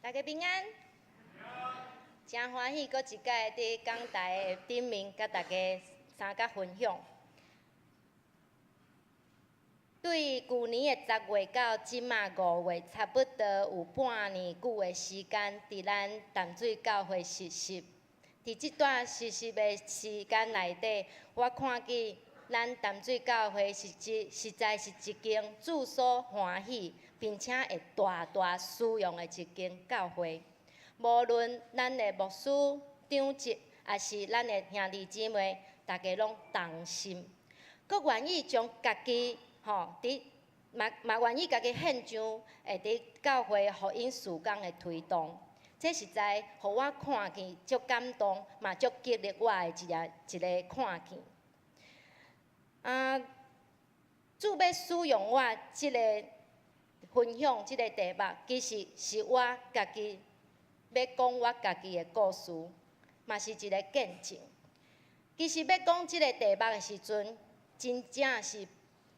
大家平安，誠歡喜，閣一擺佇講台的頂面，佮大家相佮分享。對舊年的10月到這馬5月，差不多有半年久的時間，佇咱淡水教會實習。佇這段實習的時間內底，我看見咱淡水教會實在是一間主所歡喜，並且會大大使用的一間教會。無論咱的牧師、長執，抑是咱的兄弟姊妹，大家攏同心，閣願意將家己吼，佇嘛嘛願意家己獻上，會佇教會福音事工的推動。這實在予我看見足感動，嘛足激勵我的一個看見。啊，主欲使用我這個分享這個題目，其實是我家己欲講我家己的故事，嘛是一個見證。其實欲講這個題目的時陣，真正是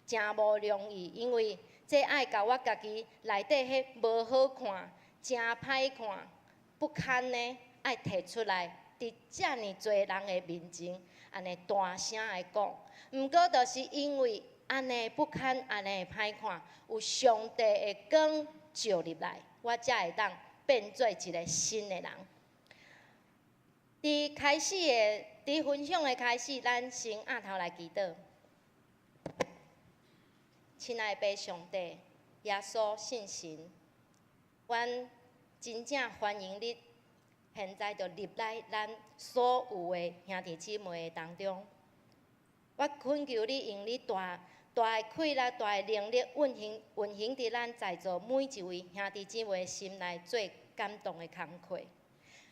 誠無容易，因為這愛共我家己內底彼無好看、誠歹看、不堪的，愛提出來，佇遮爾濟人的面前，按呢大聲的講。毋過，就是因為按呢不堪、按呢歹看，有上帝的光照入來，我才會當變做一個新的人。佇分享的開始，咱先徛頭來祈禱。親愛的上帝，耶穌聖神，阮真正歡迎你，現在就入來咱所有的兄弟姊妹的當中。我懇求你用你大大的氣力、大的能力運行佇咱在座每一位兄弟姊妹的心內，做感動的工課。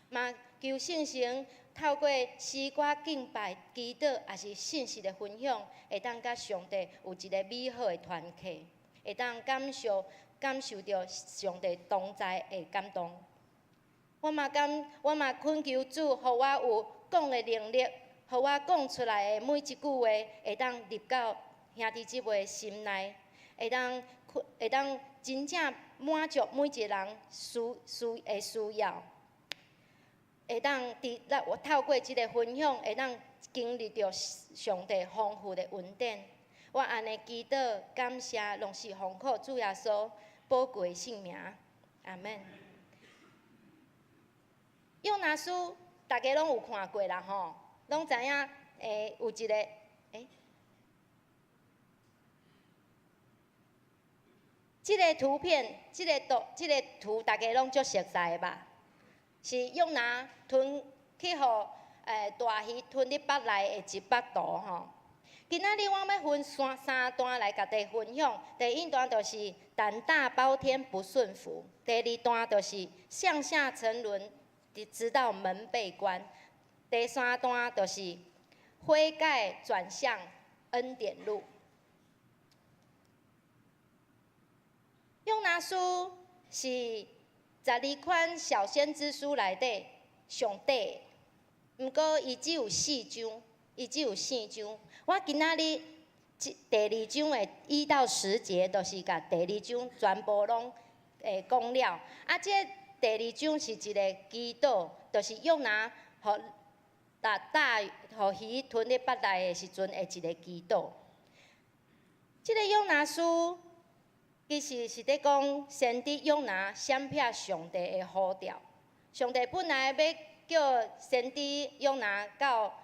嘛求聖神透過詩歌敬拜、祈禱，抑是信息的分享，會當佮上帝有一個美好的團契，會當感受著上帝同在的感動。我嘛懇求主，予我有講的能力，予我講出來的每一句話，會當入到兄弟姊妹的心內，會當真正滿足每一個人需要。會當佇咱我透過這個分享，會當經歷著上帝豐富的恩典。我按呢祈禱感謝，攏是奉靠主耶穌寶貴聖名。阿門。約拿書大家攏有看過啦吼，攏知影有一個這個圖片，這個圖大家攏足熟悉的吧？是約拿吞去予大魚吞佇腹內的一幅圖吼。今仔日我欲分三段來共大家分享。第一段就是膽大包天不順服，第二段就是向下沉淪，直到門被關。第三段就是悔改轉向恩典路。約拿書是12款小先知書內底上短，毋過伊只有四章，伊只有四章。我今仔日第二章的1到10節，就是共第二章全部攏講了。啊，這第二章是一個祈禱，就是約拿予大予魚吞佇腹內的時陣的一個祈禱。這個約拿書其實是佇講先知約拿閃避上帝的呼召。上帝本來欲叫先知約拿到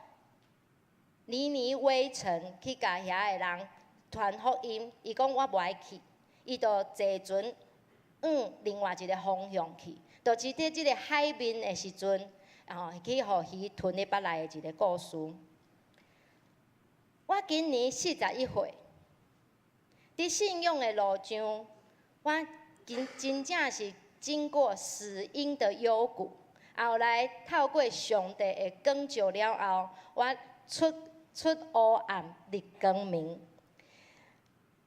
尼尼微城去共遐的人傳福音，伊講我無愛去，伊就坐船往另外一個方向去，就是佇這個海面的時陣，去予魚吞佇腹內的一個故事。我今年41歲。佇信仰的路上，我真正是經過死蔭的幽谷，後來透過上帝的光照了後，我出黑暗入光明。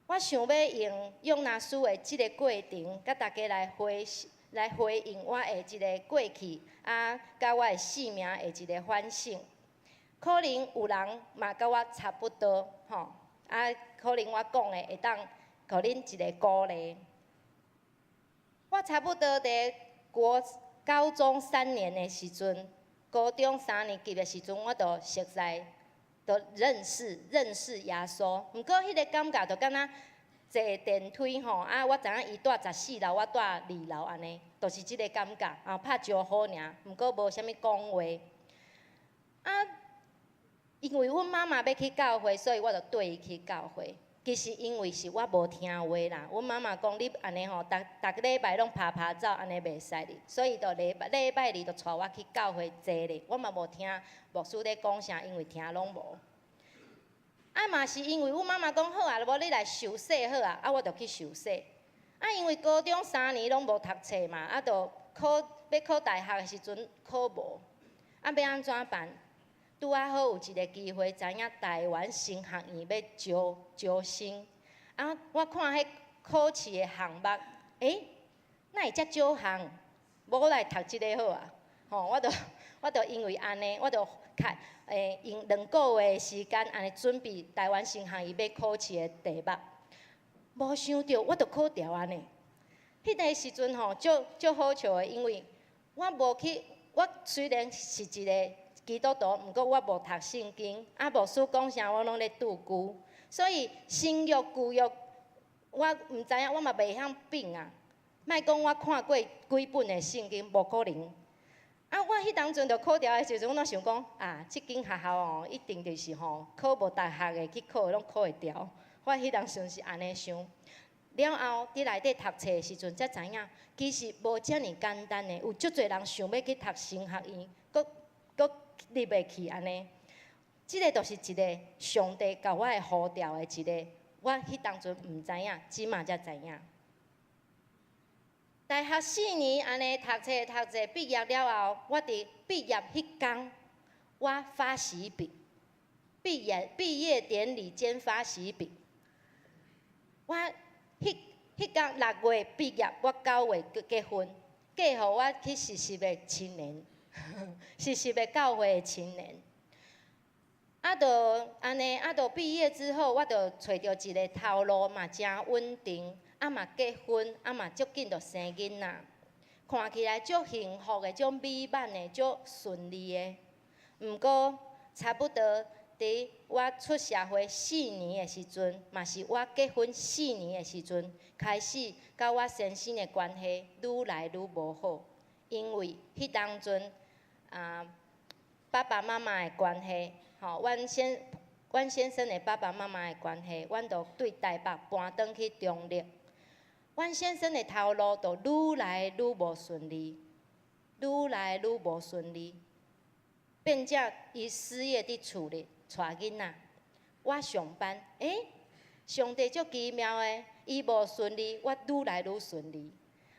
我想欲用約拿書的這個過程，佮大家來回應我的這個過去，啊，佮我的生命的一個反省。可能有人嘛佮我差不多，吼。啊，可能我講的會當予恁一個鼓勵。我差不多佇國高中三年的時陣，高中三年級的時陣，我就熟似，就認識耶穌。毋過彼個感覺就敢若坐電梯吼，啊，我知影伊蹛14樓，我蹛2樓按呢，就是這個感覺，啊，拍招呼爾，毋過無啥物講話。啊，因為阮媽媽欲去教會，所以我就綴伊去教會。其實因為是我無聽話啦，阮媽媽講你按呢吼，逐逐禮拜攏拍拍走，按呢袂使哩，所以就禮拜禮拜二就帶我去教會坐咧。我嘛無聽牧師咧講啥，因為聽攏無。啊嘛是因為阮媽媽講好啊，無你來受洗好啊，啊我就去受洗。啊因為高中三年攏無讀冊嘛，啊就考欲考大學的時陣考無，啊欲按怎辦？拄仔好有一個機會，知影台灣神學院欲招招生，啊，我看彼考試的項目，欸，哪會遮少項？無我來讀這个好啊！吼，我就因為按呢，我就開用2個月時間按呢準備台灣神學院欲考試的題目，無想著我就考著按呢。彼個時陣吼，足足好笑的，因為我無去，我雖然是一個基督徒，毋過我無讀聖經，啊，牧師講啥我攏咧拄久，所以新約舊約我毋知影，我嘛袂曉變啊。莫講我看過幾本的聖經，無可能。啊，我彼當陣就考著的時陣，我攏想講啊，這間學校哦，一定就是吼，考無大學的去考，攏考會著。我彼當陣是按呢想。了後，佇內底讀冊的時陣，才知影其實無遮爾簡單的，有足濟人想欲去讀神學院，閣閣入袂去按呢。這个就是一個上帝共我的呼召的一個，我彼當陣毋知影，這馬才知影。大學4年按呢讀冊讀冊，畢業了後，我佇畢業彼工，我發喜餅，畢業典禮兼發喜餅。我彼工6月畢業，我9月結婚，嫁予我去實習的青年，實習的教會的青年。啊，就按呢，啊，就畢業之後，我就揣著一个頭路嘛，誠穩定，啊嘛結婚，啊嘛足緊就生囡仔，看起來足幸福的、足美滿的、足順利的。毋過差不多佇我出社會四年的時陣，嘛是我結婚四年的時陣，開始佮我先生的關係愈來愈無好，因為彼當陣啊，爸爸媽媽的關係。吼，阮先生的爸爸媽媽的關係，阮就對台北搬轉去中壢。阮先生的頭路就愈來愈無順利，愈來愈無順利，變成伊失業佇厝裡帶囡仔。我上班，欸，上帝足奇妙的，伊無順利，我愈來愈順利。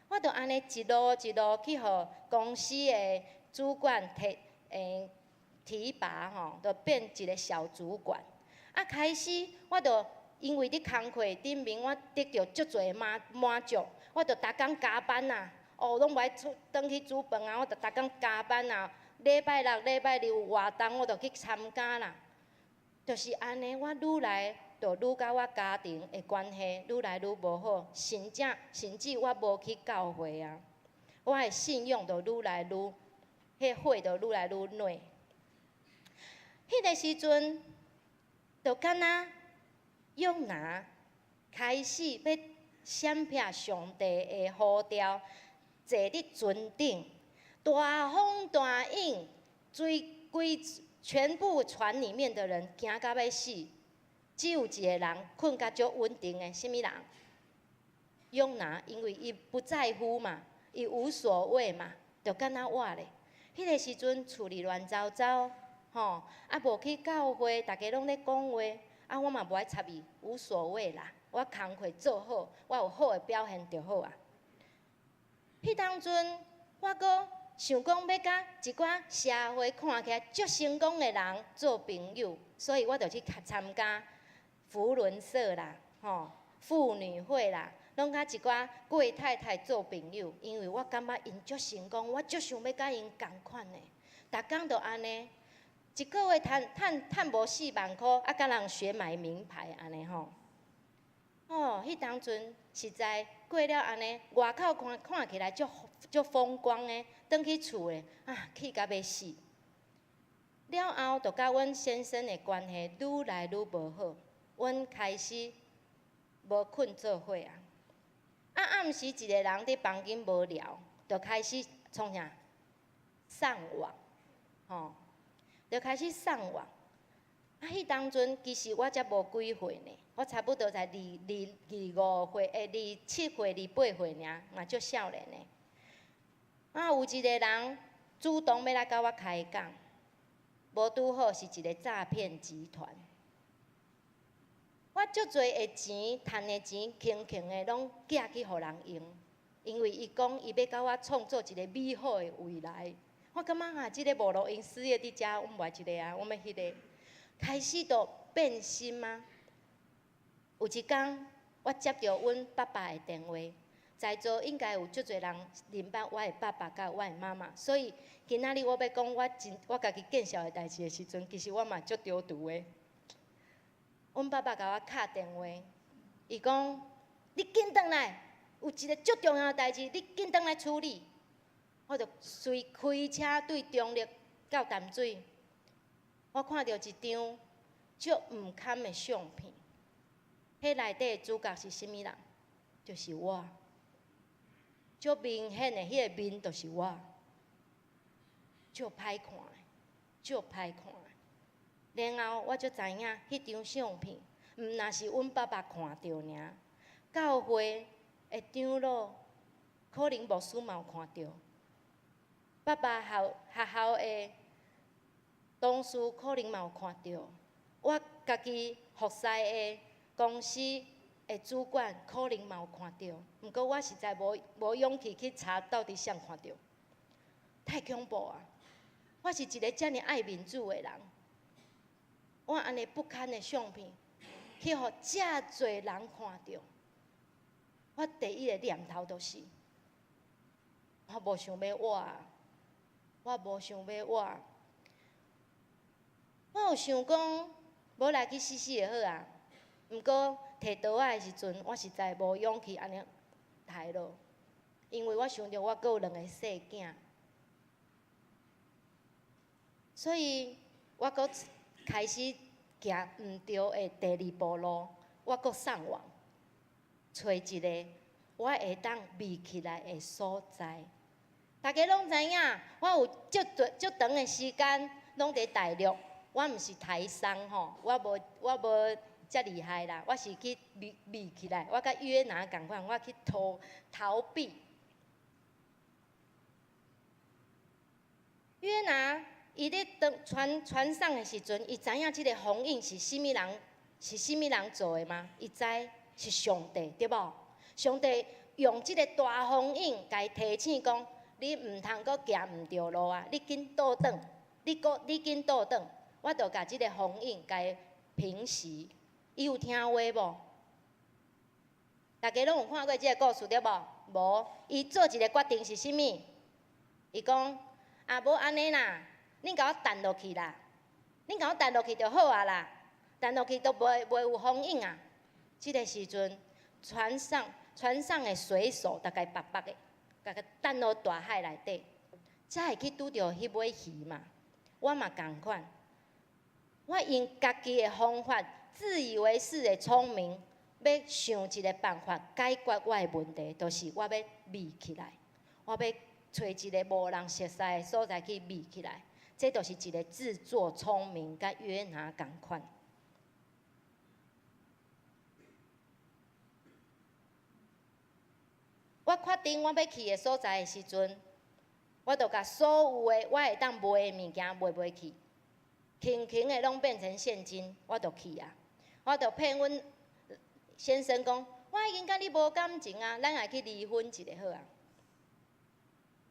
我就按呢一路一路去予公司的主管提拔吼，就變一個小主管。啊，開始我就因為佇工課頂面，我得著足濟滿滿足，我就逐工加班啊，哦，攏無愛出轉去煮飯啊，我就逐工加班啊。禮拜六、禮拜日有活動，我就去參加啦。就是按呢，我愈來就愈佮我家庭的關係愈來愈無好，甚至我無去教會啊，我的信仰就愈來愈，彼火就愈來愈軟。彼个時陣，就敢若約拿開始欲閃避上帝的呼召，坐佇船頂，大風大湧，水規全部船裡面的人驚甲欲死，只有一个人睏甲足穩定的，啥物人？約拿，因為伊不在乎嘛，伊無所謂嘛，就敢若我咧。彼个時陣厝裡亂糟糟。吼，啊無去教會，逐家攏咧講話，啊我嘛無愛插伊，無所謂啦。我工課做好，我有好的表現就好啊。彼當陣，我閣想講欲佮一寡社會看起來足成功的人做朋友，所以我就去參加扶輪社啦，吼，婦女會啦，攏佮一寡貴太太做朋友，因為我感覺𪜶足成功，我足想欲佮𪜶仝款的。逐工就按呢。一個月趁趁趁無4萬箍，啊，佮人學買名牌按呢吼。哦，彼當陣實在過了按呢，外口看看起來足足風光的，轉去厝的啊，氣甲欲死。了後，就佮阮先生的關係愈來愈無好，阮開始無睏做伙啊。啊，暗時一个人佇房間無聊，就開始創啥？上網，吼，就開始上網。啊，彼當陣其實我才無幾歲呢，我差不多才二二二五歲，欸，27歲、28歲爾，嘛足少年的。啊，有一個人主動欲來佮我開講，無拄好是一個詐騙集團。我足濟的錢，趁的錢，輕輕的攏寄去予人用，因為伊講伊欲佮我創造一個美好的未來。我感覺啊，這个無路用，事業佇遮，阮無愛這个啊，阮欲彼个。開始就變心啊。有一工，我接著阮爸爸的電話，在座應該有足濟人認捌我的爸爸佮我的媽媽，所以今仔日我欲講我真我家己見笑的代誌的時陣，其實我嘛足著櫥的。阮爸爸共我敲電話，伊講：你緊轉來，有一个足重要的代誌，你緊轉來處理。我就隨開車對中壢到淡水，我看著一張足毋堪的相片，彼內底的主角是啥物人？就是我。足明顯的，彼个面就是我，足歹看的，足歹看的。然後我才知影，彼張相片毋若是阮爸爸看著爾，教會的長老可能牧師嘛有看著，爸爸學學校的同事可能嘛有看著，我家己服侍的公司的主管可能嘛有看著，毋過我實在無勇氣去查到底誰看著，太恐怖啊！我是一个遮爾愛面子的人，我按呢不堪的相片，去予遮濟人看著，我第一个念頭就是，我無想欲活啊，我無想欲活。我有想講，無來去死死就好啊。毋過提刀仔的時陣，我實在無勇氣按呢刣落，因為我想著我閣有兩个細囝，所以我閣開始行毋對的第二步路，我閣上網，揣一个我會當避起來的所在。大家攏知影，我有足足長的時間攏佇大陸，我毋是台商吼，我無遮厲害啦，我是去避避起來，我佮約拿仝款，我去逃避。約拿伊咧當船船上的時陣，伊知影這个封印是啥物人，是啥物人做的嗎？伊知是上帝，對無？上帝用這个大封印，共伊提醒講：你毋通閣行毋著路啊！你緊倒轉，你緊倒轉，我就共這个封印共伊平息。伊有聽話無？大家攏有看過這个故事對無？無，伊做一个決定是啥物？伊講：啊，無按呢啦，恁共我擲落去啦，恁共我擲落去就好啊啦，擲落去都袂有封印啊。這个時陣，船上的水手逐家白白的，共伊擲落大海內底，才會去拄著彼尾魚嘛。我嘛仝款，我用家己的方法，自以為是的聰明，欲想一个辦法解決我的問題，就是我欲避起來，我欲揣一个無人熟似的所在去避起來。這就是一个自作聰明，佮約拿仝款。我決定我欲去的所在的時陣，我就共所有的我會當賣的物件賣賣去，輕輕的攏變成現金，我就去啊。我就騙阮先生講，我已經佮你無感情啊，咱來去離婚一下好啊。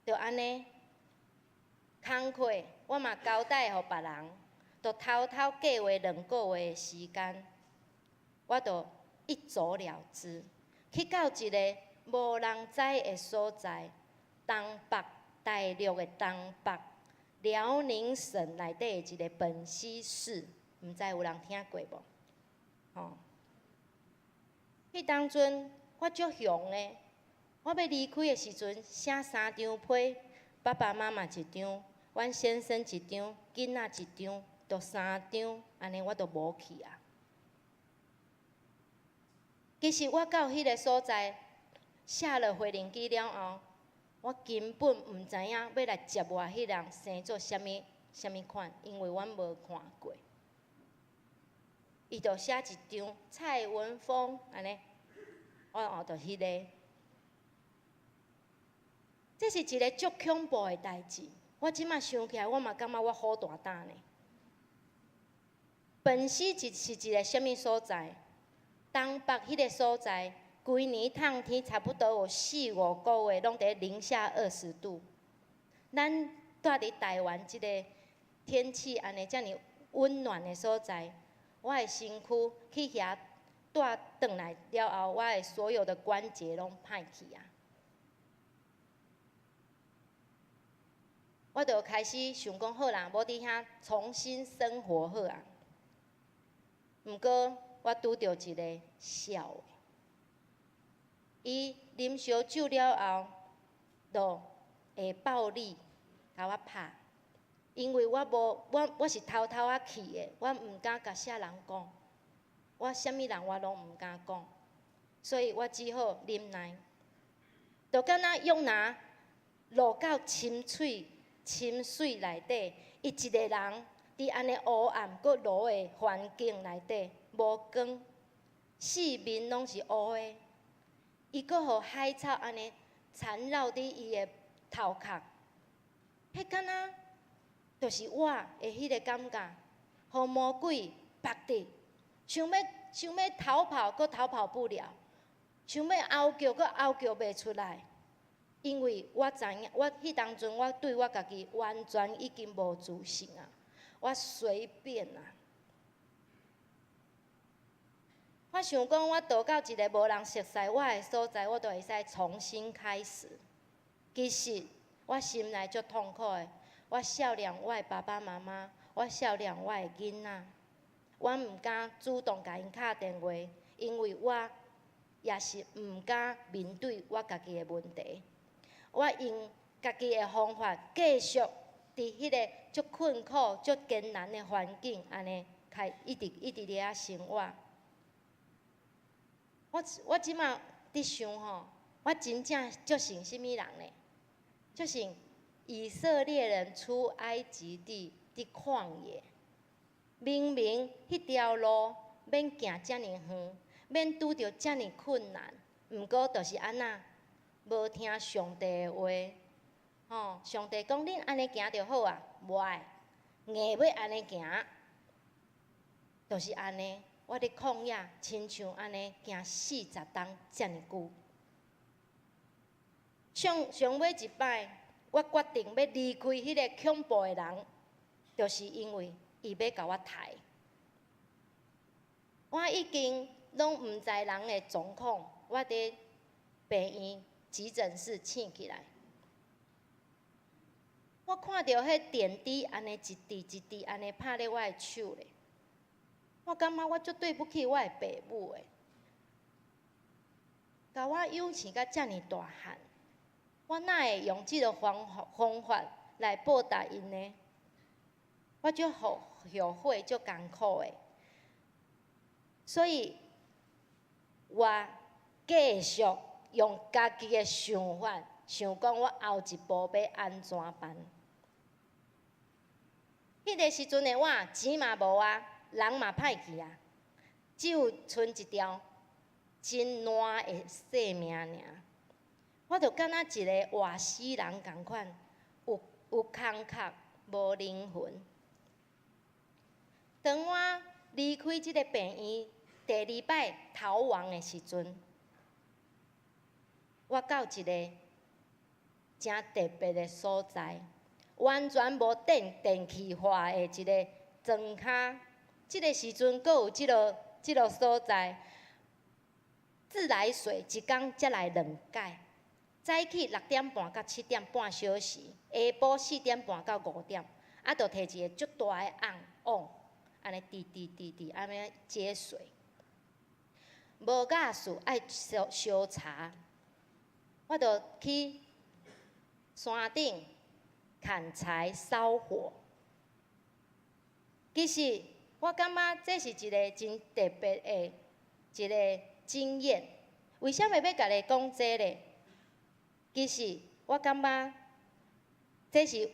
就按呢，工課我嘛交代予別人，就偷偷計劃2個月的時間，我就一走了之，去到一个無人知的所在，東北大陸的東北遼寧省內底的一个本溪市，毋知有人聽過無？吼！彼當陣我足雄的，我欲離開的時陣，寫三張批，爸爸媽媽一張，阮先生一張，囡仔一張，都三張，按呢我都無去啊。其實我到彼个所在，下了飛行機了後，我根本毋知影欲來接我彼人生做啥物啥物款，因為阮無看過。伊就寫一張蔡文峰按呢，我哦就彼个。這是一个足恐怖的代誌。我這馬想起來，我嘛感覺我好大膽呢。飯死一是一个啥物所在？東北彼个所在，規年冬天差不多有四五個月，攏佇零下20度。咱蹛佇台灣這个天氣按呢遮爾溫暖的所在，我的身軀去遐蹛轉來了後，我的所有的關節攏歹去啊！我就開始想講好啦，無佇遐重新生活好啊。毋過我拄著一个痟的，伊啉燒酒了後，就會暴力共我拍，因為我無我我是偷偷仔去的，我毋敢共啥人講，我啥物人我攏毋敢講，所以我只好忍耐。就敢若約拿落到深水深水內底，伊一個人佇按呢烏暗閣濁的環境內底，無光，四面攏是烏的，伊閣予海草按呢纏繞佇伊的頭殼，彼敢若就是我的彼个感覺，予魔鬼縛佇，想欲逃跑，閣逃跑不了，想欲嗷叫，閣嗷叫袂出來。因為我知影，我彼當陣我對我家己完全已經無自信啊，我隨便啊。我想講，我逃到一個無人熟似我的所在，我就會使重新開始。其實我心內足痛苦的，我數念我的爸爸媽媽，我數念我的囡仔，我毋敢主動共𪜶敲電話，因為我也是毋敢面對我家己的問題。我用家己的方法繼續佇彼個足困苦、足艱難的環境，按呢開一直一直佇遐生活。我這馬佇想吼，我真正足像啥物人呢？足像以色列人出埃及地佇曠野，明明彼條路免行遮爾遠，免拄著遮爾困難，毋過就是按怎？無聽上帝的話，吼！上帝講恁按呢行就好啊，無愛，硬欲按呢行，就是按呢。我佇曠野，親像按呢行40冬遮爾久。上上尾一擺，我決定欲離開彼个恐怖的人，就是因為伊欲共我刣。我已經攏毋知人的狀況，我佇病院急診室醒起來，我看著彼點滴按呢一滴一滴按呢拍咧我的手咧，我感覺我足對不起我的爸母的，共我養生甲遮爾大漢，我哪會用這个方法來報答𪜶呢？我足後悔，足艱苦的，所以我繼續用家己的想法，想講我後一步欲按怎辦？彼个時陣的我，錢嘛無啊，人嘛歹去啊，只有賰一條真爛的性命爾。我就敢若一个活死人仝款，有空殼，無靈魂。當我離開這个病院第二擺逃亡的時陣，我到一个誠特別的所在，完全無電氣化的一个莊跤。這个時陣，閣有這个所在，自來水一工才來兩擺。早起6點半到7點半小時，下晡4點半到5點，啊，就提一个足大的甕甕，按呢滴滴滴滴，按呢接水。無瓦斯，愛燒燒柴。我就去山頂砍柴燒火。其實我感覺這是一个真特別的一个經驗。為啥物欲共你講這咧？其實我感覺這是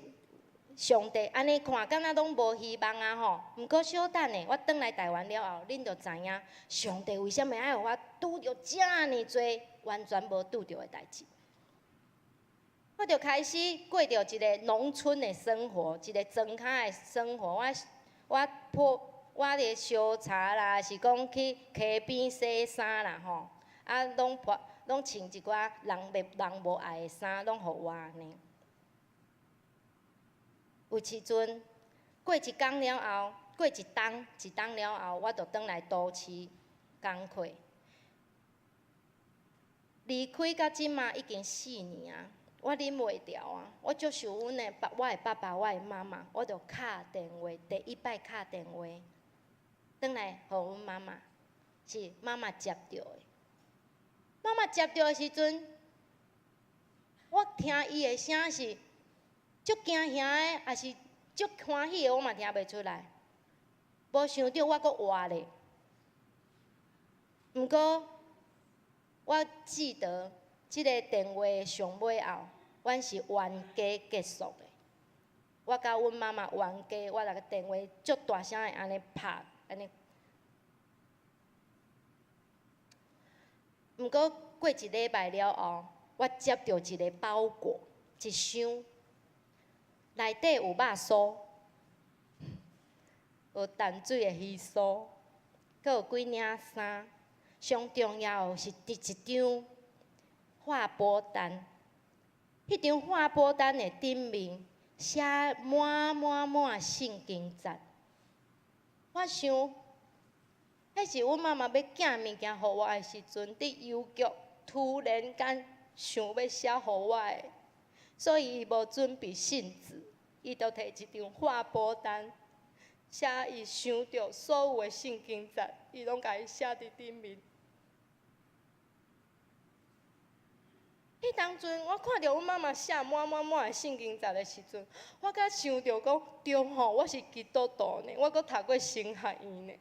上帝按呢看，敢若攏無希望啊吼。毋過小等下，我轉來台灣了後，恁就知影上帝為啥物愛予我拄著遮爾濟完全無拄著的代誌。我就開始過著一个農村的生活，一个莊跤的生活。我咧燒柴啦，是講去溪邊洗衫啦吼，啊，攏破，攏穿一寡人袂人無愛的衫，攏予我按呢。有時陣過一工了後，過一冬一冬了後，我就轉來都市工課。離開到這馬已經4年啊，我忍袂牢啊！我足想阮的爸，我的爸爸，我的媽媽，我就敲電話，第一擺敲電話，轉來予阮媽媽，是媽媽接著的。媽媽接著的時陣，我聽伊的聲是足驚嚇的，抑是足歡喜的，我嘛聽袂出來。無想著我閣活咧。毋過，我記得這个電話上尾後，阮是冤家結束的。我佮阮媽媽冤家，我來個電話足大聲的按呢拍，按呢。毋過過一禮拜了後，我接著一个包裹，一箱，內底有肉酥，有淡水的魚酥，閣有幾領衫。上重要的是佇一張劃撥單，彼張劃撥單的頂面寫滿滿滿聖經節。我想，彼是阮媽媽欲寄物件予我的時陣，佇郵局突然間想欲寫予我的，所以伊無準備信紙，伊就提一張劃撥單，寫伊想著所有的聖經節，伊攏共伊寫佇頂面。彼當陣，我看著阮媽媽寫滿滿滿的聖經節的時陣，我才想著講，對吼，我是基督徒呢，我閣讀過神學院呢。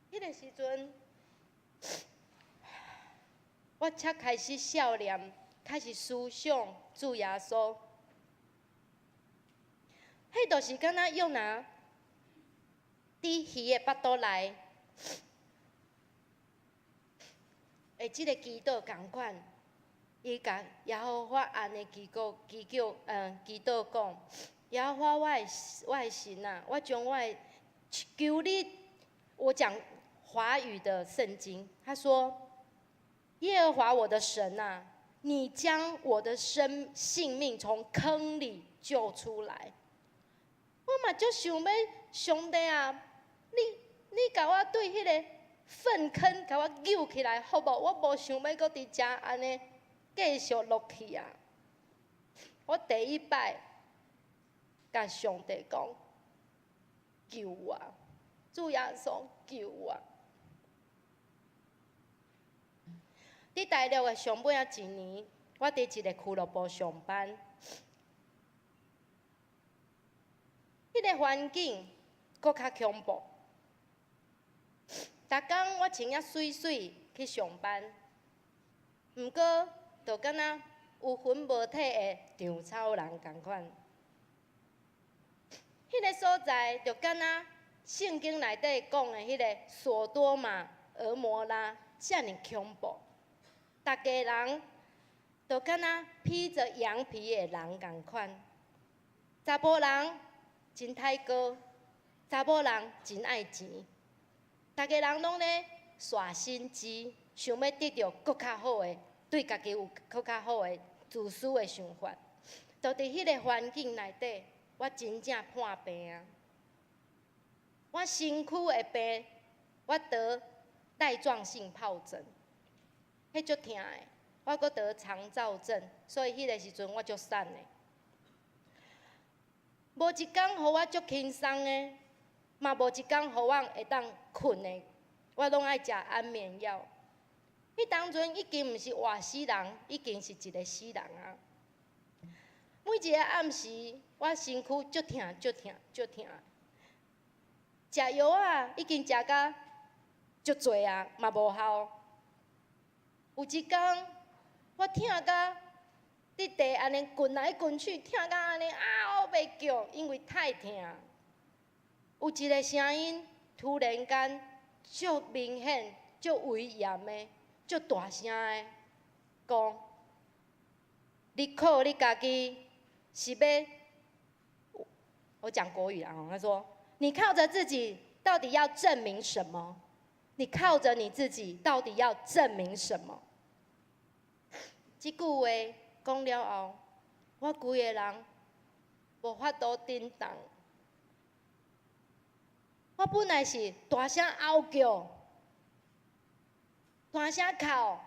彼个時陣，我才開始少年，開始思想主耶穌。彼就是敢若約拿佇魚的腹肚內。的這个祈禱仝款，伊共耶和華按呢祈禱，祈禱，祈禱講：耶和華我的神啊，我將我的求你，我講華語的聖經，他說：耶和華我的神啊，你將我的生性命從坑裡救出來。我嘛足想欲上帝啊，你共我對彼个糞坑共我救起來好無？我無想欲閣佇遮按呢繼續落去啊！我第一擺共上帝講，救我，主耶穌救我！佇大陸的上尾仔一年，我佇一个俱樂部上班，彼个環境閣較恐怖。逐工我穿遐媠媠去上班，毋過就敢若有魂無體的稻草人仝款。彼个所在就敢若聖經內底講的彼个索多瑪、蛾摩拉遮爾恐怖，逐家人就敢若披著羊皮的人仝款，查埔人真刣高，查某人真愛錢。逐家人攏咧耍心機，想欲得著閣較好的，對家己有閣較好的自私的想法。就佇彼个環境內底，我真正破病啊！我身軀的病，我得帶狀性疱疹，彼足疼的。我閣得腸躁症，所以彼个時陣我足瘦的。無一工予我足輕鬆的。嘛無一工予我會當睏的，我攏愛食安眠藥。彼當陣已經毋是活死人，已經是一个死人啊！每一个暗時，我身軀足疼、足疼、足疼。食藥啊，已經食甲足濟啊，嘛無效。有一工，我疼甲佇地按呢滾來滾去，疼甲按呢啊，我欲叫，因為太疼。有一个聲音突然間足明顯、足威嚴的、足大聲的講：你靠你家己是欲？我講國語啦，他說：你靠著自己，到底要證明什麼？你靠著你自己，到底要證明什麼？這句話講了後，我規个人無法度振動。我本來是大聲嗷叫，大聲哭，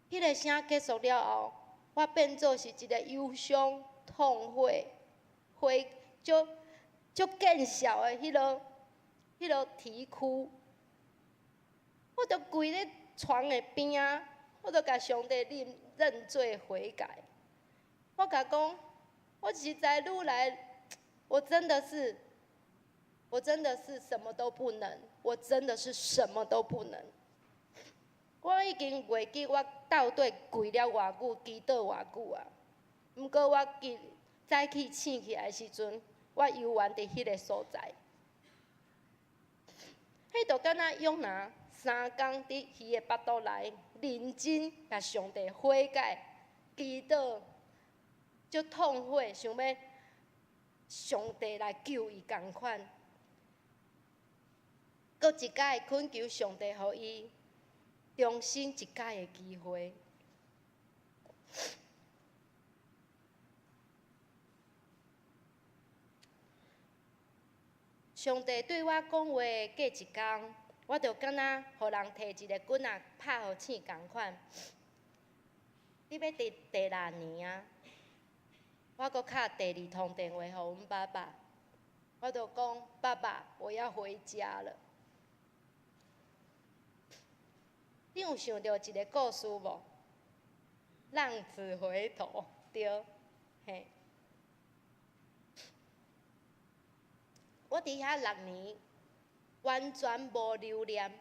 彼个聲結束了後，我變做是一個憂傷、痛悔、悔足足見笑的彼个啼哭。我就跪咧床的邊仔，我就共上帝認罪悔改。我共講，我實在愈來，我真的是什麼都不能，我真的是什麼都不能。我已經袂記我到底跪了偌久，祈禱偌久啊。毋過我記早起醒起來時陣，我猶原佇彼个所在。彼就敢若約拿3工佇魚的腹肚內，認真共上帝悔改、祈禱，足痛悔，想欲上帝來救伊仝款。閣一擺懇求上帝，予伊重新一擺的機會。上帝對我講話過一工，我就敢若予人提一个棍仔拍予醒仝款。你欲佇第六年啊？我閣敲第二通電話予阮爸爸，我就講：爸爸，我要回家了。你有想著一个故事無？浪子回頭，對，嘿。我佇遐六年，完全無留戀，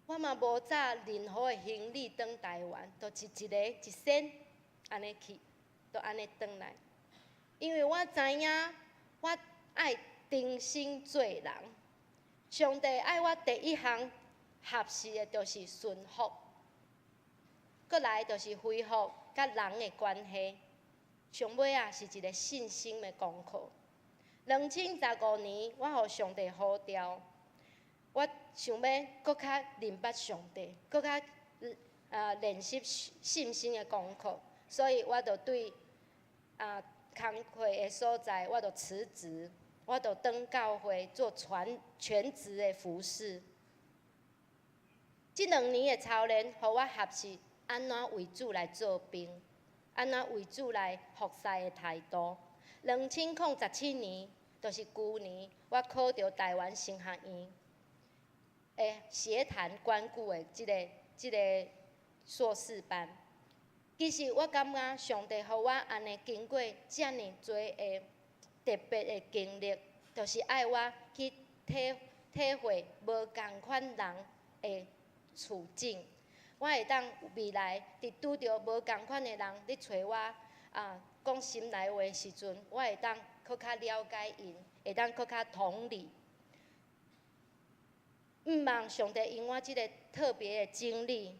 我嘛無紮任何的行李轉台灣，就一个一身按呢去，就按呢轉來。因為我知影，我愛重新做人。上帝愛我第一項學習的，就是順服，閣來就是恢復佮人的關係。上尾仔是一个信心的功課。2015年，我予上帝呼召，我想欲閣較認捌上帝，閣較練習信心的功課，所以我就對工課的所在，我就辭職，我就轉教會做全職的服侍。這2年的操練，予我學習按怎為主來做兵，按怎為主來服侍的態度。2017年，就是舊年，我考著台灣神學院的協談關顧的這个碩士班。其實我感覺上帝予我按呢經過遮爾濟的特別的經歷，就是愛我去體會無仝款人的處境。我會當未來佇拄著無仝款的人咧揣我啊，講心內話的時陣，我會當閣較了解𪜶，會當閣較同理。毋望上帝用我這个特別的經歷，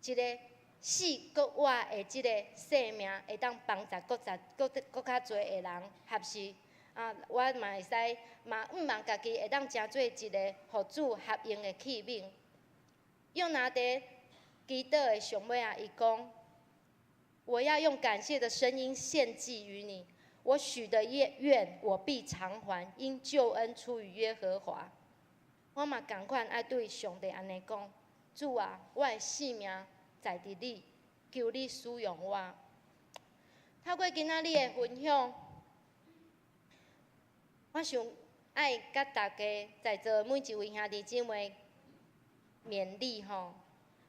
這个死閣活的這个生命，會當幫助閣較濟的人，合是啊，我嘛會使嘛毋望家己會當成做一个予主合用的器皿。約拿佇祈禱的上尾仔，伊講：我要用感謝的聲音獻祭於你，我許的願，我必償還，因救恩出於耶和華。我嘛仝款愛對上帝按呢講：主啊，我的性命在佇你，求你使用我。透過今仔日的分享，我想愛佮大家在座每一位兄弟姊妹勉勵吼。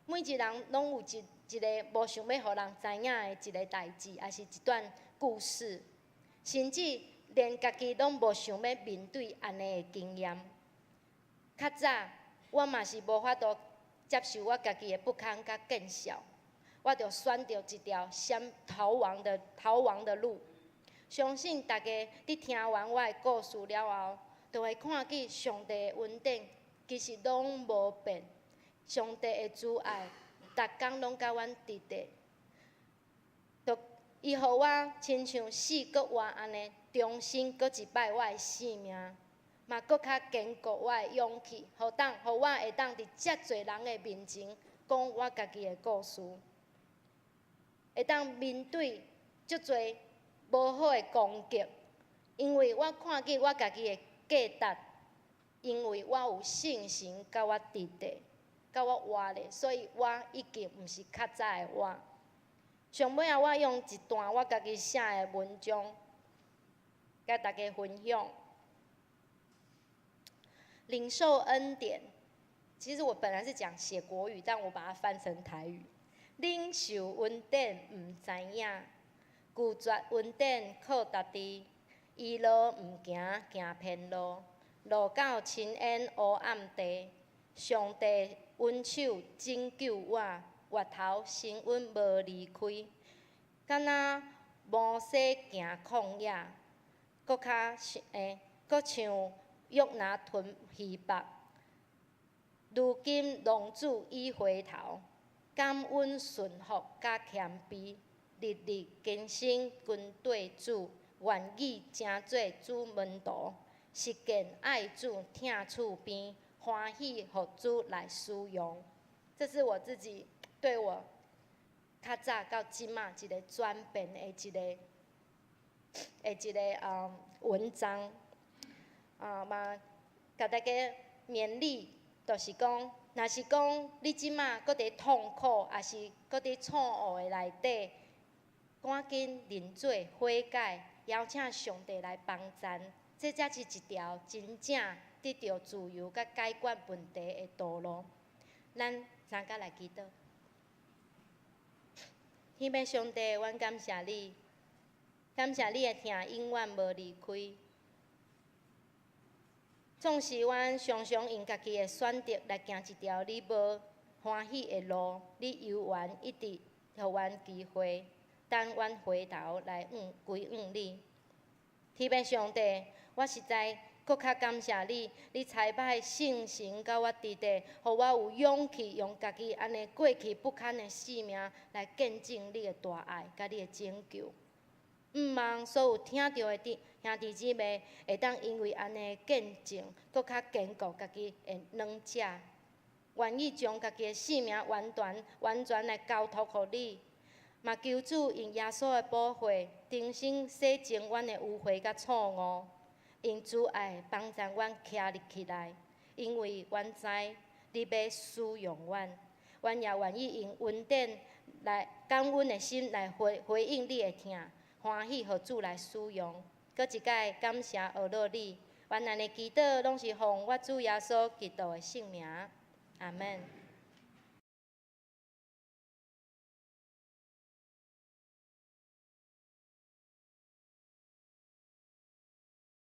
每一人攏有一一个無想欲予人知影的一个代誌，抑是一段故事，甚至連家己攏無想欲面對按呢的經驗。較早我嘛是無法度接受我家己的不堪佮見笑，我就選著一條閃逃亡的路。相信大家佇聽完我的故事了後，就會看見上帝的恩典其實攏無變，上帝的慈愛，逐工攏佮阮佇咧。就伊予我親像死閣活按呢，重新閣一擺我的生命，嘛閣較堅固我的勇氣，予我會當佇遮濟人的面前講我家己的故事，會當面對足濟無好的攻擊，因為我看見我家己的價值，因為我有聖神佮我佇咧，佮我活咧，所以我已經毋是較早的我。上尾仔，我用一段我家己寫的文章，佮大家分享。領受恩典，其實我本來是講寫國語，但我把它翻成台語。領受恩典毋知影，拒絕恩典靠家己，依路毋行行偏路，路到深淵烏暗地，上帝恩手拯救我，越頭神阮無離開，敢若摩西行曠野，閣較欸，閣像約拿吞魚腹。如今浪子已回頭，感恩順服佮謙卑，日日更新跟綴主，願意成做主門徒，實踐愛主疼厝邊，歡喜予主來使用。這是我自己對我較早到這馬一個轉變的一個文章，啊嘛，共大家勉勵，就是講，若是講你這馬閣佇痛苦，抑是閣佇錯誤的內底，趕緊認罪悔改，邀請上帝來幫贊，這才是一條真正得著自由佮解決問題的道路。咱三甲來祈禱。天父上帝，阮感謝你，感謝你的疼永遠無離開。縱使阮常常用家己的選擇來行一條你無歡喜的路，你猶原一直予阮機會，等阮回頭來向歸向你。天父上帝，我實在閣較感謝你，你差派聖神佮我佇咧，予我有勇氣用家己按呢過去不堪的生命來見證你的大愛佮你的拯救。毋望所有聽著的弟兄弟姊妹，會當因為按呢見證，閣較堅固家己的軟者，願意將家己的性命完全完全來交託予你。嘛求主用耶穌的寶血，重新洗淨阮的污穢佮錯誤，用慈愛幫助阮徛立起來，因為阮知你欲使用阮，阮也願意用恩典來感恩的心來回應你的疼，歡喜予主來使用。閣一擺感謝阿樂你，阮按呢祈禱攏是奉我主耶穌基督的聖名，阿門。